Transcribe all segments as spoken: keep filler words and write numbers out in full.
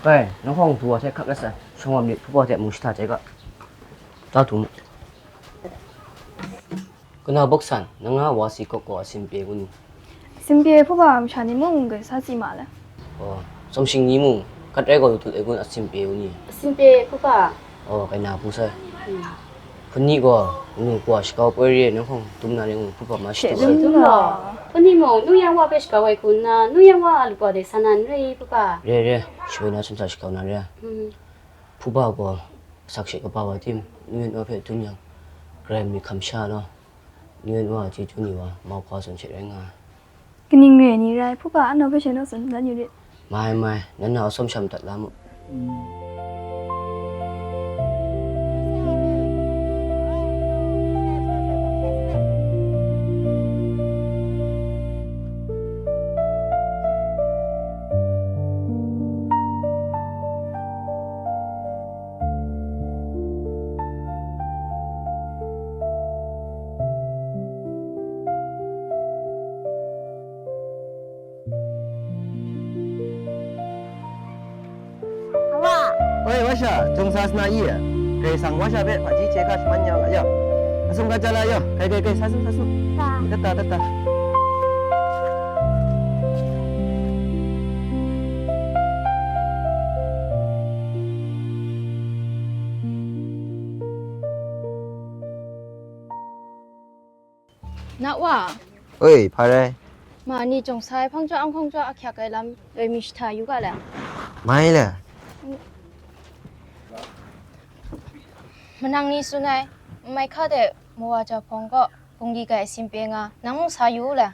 Kai, nang hkawng du wa hte hkap lat sai, shawng wa myit, hpupa hte mung shahta chye ga. Tau tu mu. Kana bawk san, nang a wa si kawk gaw a sin pye u ni? Sin pye, hpupa, masha ni mung grai sa si ma le. Oh, tsawm shing ni mung, kat rai gaw lu tut ai gun a sin pye u ni? A sin pye, hpupa. Oh, kai na pu sai. Hmm. Hpun ni gaw, nu gaw shakau poi re ai nang hkawng dum na ring ngu, hpupa ma shadu ai. Dum law. Hpun ni mung, nu yang wa hpe shakau ai hku nna, nu yang wa a lupawt e sa na n rai i, hpupa? Re, re, shawoi na sumsa shakau na re. Hmm. Hpupa gaw, asak she kaba wa tim, nu yan wa hpe dum yang, karai mi hkam sha law, nu yan wa a chyeju ni wa, mau hkau tsun she rai nga ai. Kaning re ai ni rai, hpupa, anau hpe she naw tsun dan yu rit. Mai, mai, nan na aw sawm sham dat la mu. Awa. Oi, wa sha, jung sa sa na i? Karai Kasang wa sha hpe hpaji hkye hkra shaman ya u ga, yaw. Asum ga ja la, yaw. Kai, kai, kai, sa su, sa su. Sa. Dat ta, dat ta. Na wa. Oi, hpa rai? Ma ni jawng sa ai hpang jaw, ahkang jaw ahkyak ai lam loi mi shahta yu ga le. Mai le. Manang ni tsun ai, n mai hka de mawa ja hpawng kaw bungli gai a sin pye nga, nang mung sa yu u le.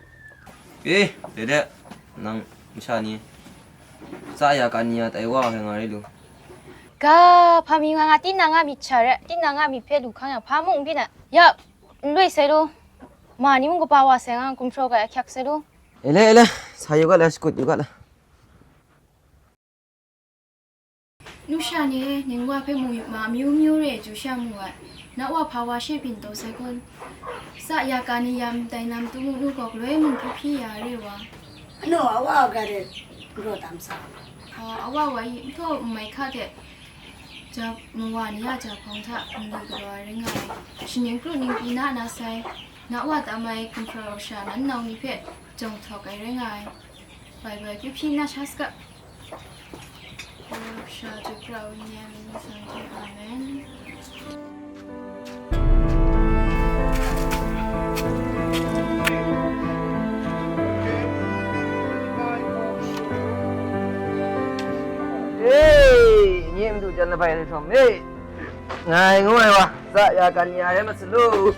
E, de de, nang masha ni, tsa ya kan ni ya tai wa hkrai nga rai lu. Ga, hpa mi nga nga, tinang a myit sha re, tinang a myit hpe lu hkang yang, hpa mung n byin ai. Ya, N lui sai lu, ma ni mung kaba wa sai nga, gumhpraw gai ahkyak sai lu. E le, e le, sa yu ga le, shakut yu ga le. Nu sha ni e, ning wa hpe mu yu ma, amyu myu re ai chyu sha mu ai. Na wa hpa wa she byin taw sai kun? Sa ya ka ni ya ndai nam tu mu nu gaw galoi mung hpyi hpyi ya re wa. Anu, a wa a ga de galaw tam sa. A, a wa wa i, n htaw n mai hka de, ja, mawa ni a ja hpawng hta n lu galaw ai rai nga ai. Shaning kru ning pyi na na sai, na wa tam ai gumhpraw sha nan nau ni hpe jawng htawk ai rai nga ai. Bai bai, hpyi hpyi na sha saga. Gumhpraw sha, gumhpraw ni a mying ni sa hte, amen. Hey, nye madu jan labai ni hkawm, hey, ngai ngu ai wa, tsa ya kan ya rai ma salu.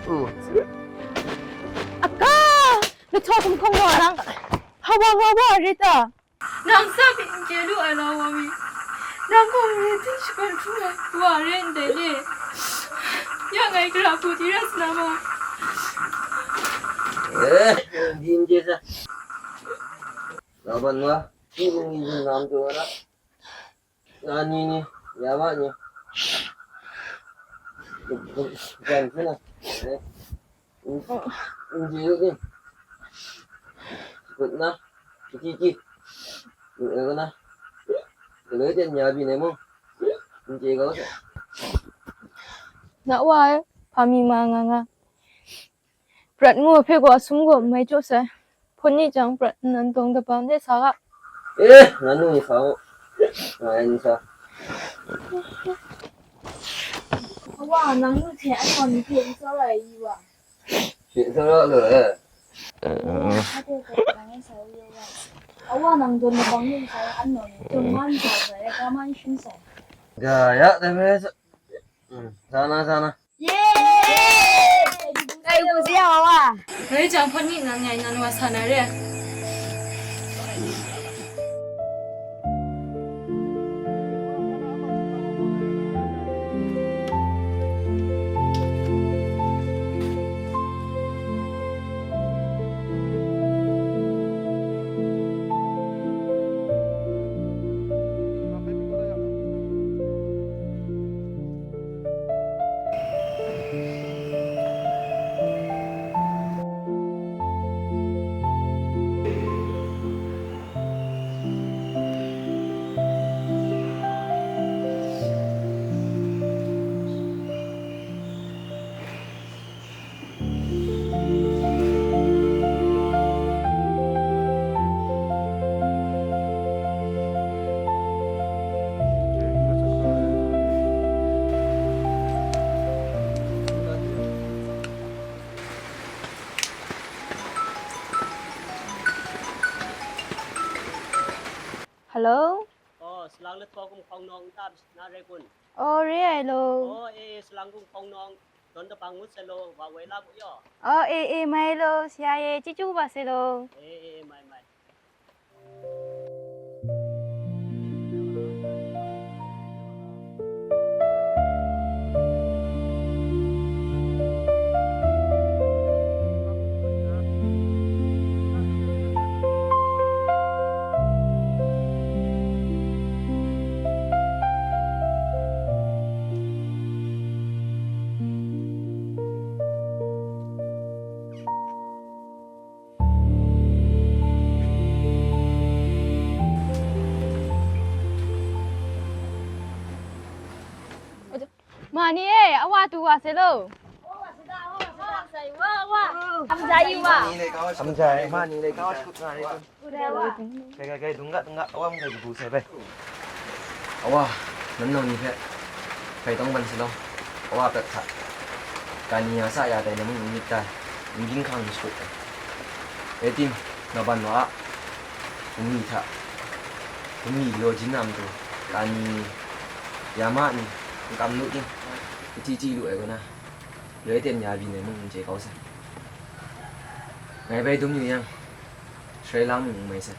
Aka, na htaw hkum hkawng wa nang, hawa nga wa rit ta? Nang tsa pyi n chye lu ai lau wa mi, nang gaw mare ting shakawn hkrum ai wa re ndai le? Ya ngai gara hku di rai sa na ma? Eh, din je sa. Laban wa, ni ni ni nam tu wa na. Na ni ni, ya ma ni. Jan sini. Eh. N-, n-, n-, n-, n-, na, ki, ki, ki. N-, n-, na. Galoi ten ya byin ai mung, n chye ga wa. Na wa e, hpa mi ma nga nga. Prat ngu hpe gaw, a sum gaw n mai jaw sai. Hpun ni jang, prat nnan dawng dabang de sa ga. Eh, na nu ni sa u. Ngai ni sa. Wa, nang nu hte anhtaw ni hpe n tsawra ai i wa. Shi tsawra lu e. Awa nang dawn labang ning sai, an nawn, tun man sa sai, ka man shun sai. Ga ya, dai bai sa. Mm, sa na, sa na. Ye! Kai bu si ya wa. Rai jang hpawt ni nan ngai nan wa sa na re. Hello? Oh, salang lahtaw gumhkawng nawng nta na rai kun? Oh, re ai lo. Oh, e, e, salang gumhkawng nawng dawn dabang ngut sai lo, wa woi la mu yaw. Oh, e, e, mai lo, sha e, chyeju kaba sai lo. E, e, e, mai, mai. Ma ni e, a wa tu wa sai lo. Wa, wa. Am jai yu wa. Am jai, ma ni le ka wa shut nga re. Kai, kai, kai, dung ga, dung ga, a wa mung kai kabu sai bai. A wa, nan nau ni hpe kai tawng ban sa law. A wa prat hta, kani ya sa ya dai na mung n myit tai, n ginhkang n shakut ai. Rai tim, na ban wa a, bungli hta, bungli galaw jin na matu, kani ni, ya ma ni, n kam lu ting, n chyi chyi lu ai kaw na, loi ten ya byin ai mung n chye kau sai. Ngai bai dum yu yang, sharai lang mung n mai sai.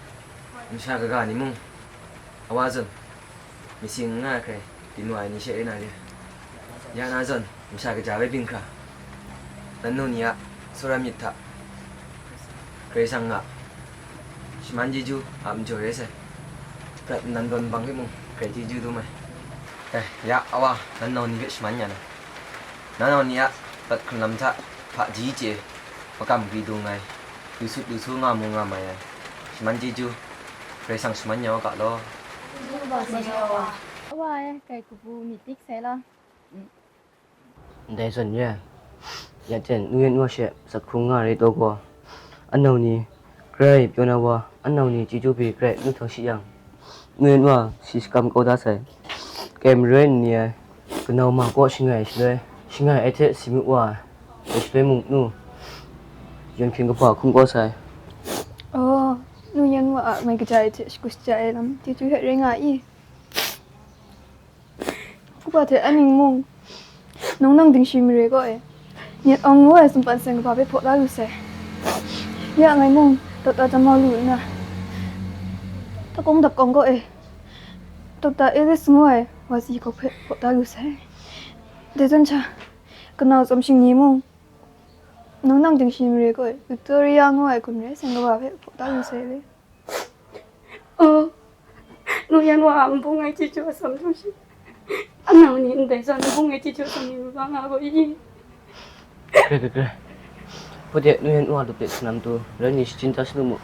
Masha kaga ni mung, a wa zawn, myit sing n nga ai hkrai, byin wa ai ni she rai na re. Ya na zawn, masha kaja bai byin hkra, nan nu ni a tsawra myit hta, Karai Kasang a shaman chyeju a majaw rai sai. Prat nnan dawn bang hpe mung, grai chyeju dum ai. Dai, ya, a wa, nan nau ni hpe shaman ya na. Na nau ni a prat hkrun lam hta hpaji chye, makam gri dung ai, lu sut lu su nga mu nga mai ai, shaman chyeju, Karai Kasang shaman ya u ga law. Awa e, kai kabu myit dik sai law. Ndai zawn re ai. Ya ten, nu yan wa she, sak hkrung nga re taw gaw, anau ni, Karai pyaw na wa, anau ni chyeju hpe Karai nu htang shi yang, nu yan wa shi shakam kau da sai. Kai maroi n ni ai, kanau ma kaw shangai shaloi, shangai ai hte si mu wa ai, dai shaloi mung nu, yan hpyen kaba hkum kau sai. Oh, nu yan wa a mai kaja ai hte shagu shaja ai lam, chyeju hte rai nga i? Kuba hte aning mung, nang nang dingshi mare gaw e, nyet awng ngu ai sumpan seng kaba hpe hpaw la lu sai. Ya ngai mung, Dokta Jamal lu nna, Takawng Dapkawng gaw e, Dokta Elis ngu ai wa si gaw hpe hpaw la lu sai. Dai zawn sha, kanau tsawm shing ni mung, nang nang dingshi mare gaw e, Victoria ngu ai hkum re seng kaba hpe hpaw la lu sai le. Oh, nu yan wa a nbung ai chyeju atsam hte shi, anau ni ndai zawn nbung ai chyeju atsam ni maba nga gaw i? Kre, kre, kre. Hput e nu yan wa lup de sanam tu, rai ni shachyun ta shanu mu.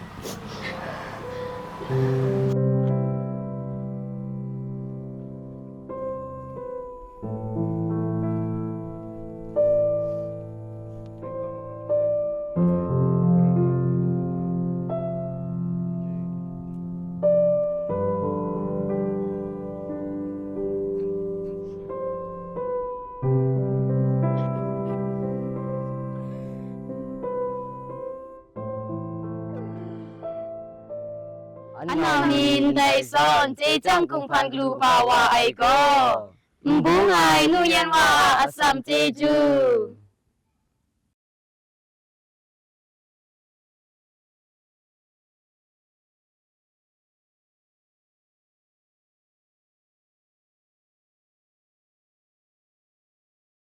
Anau ni ndai zawn, chye chyang kung hpan galu ba wa ai gaw, nbung ai nu yan wa a atsam chyeju.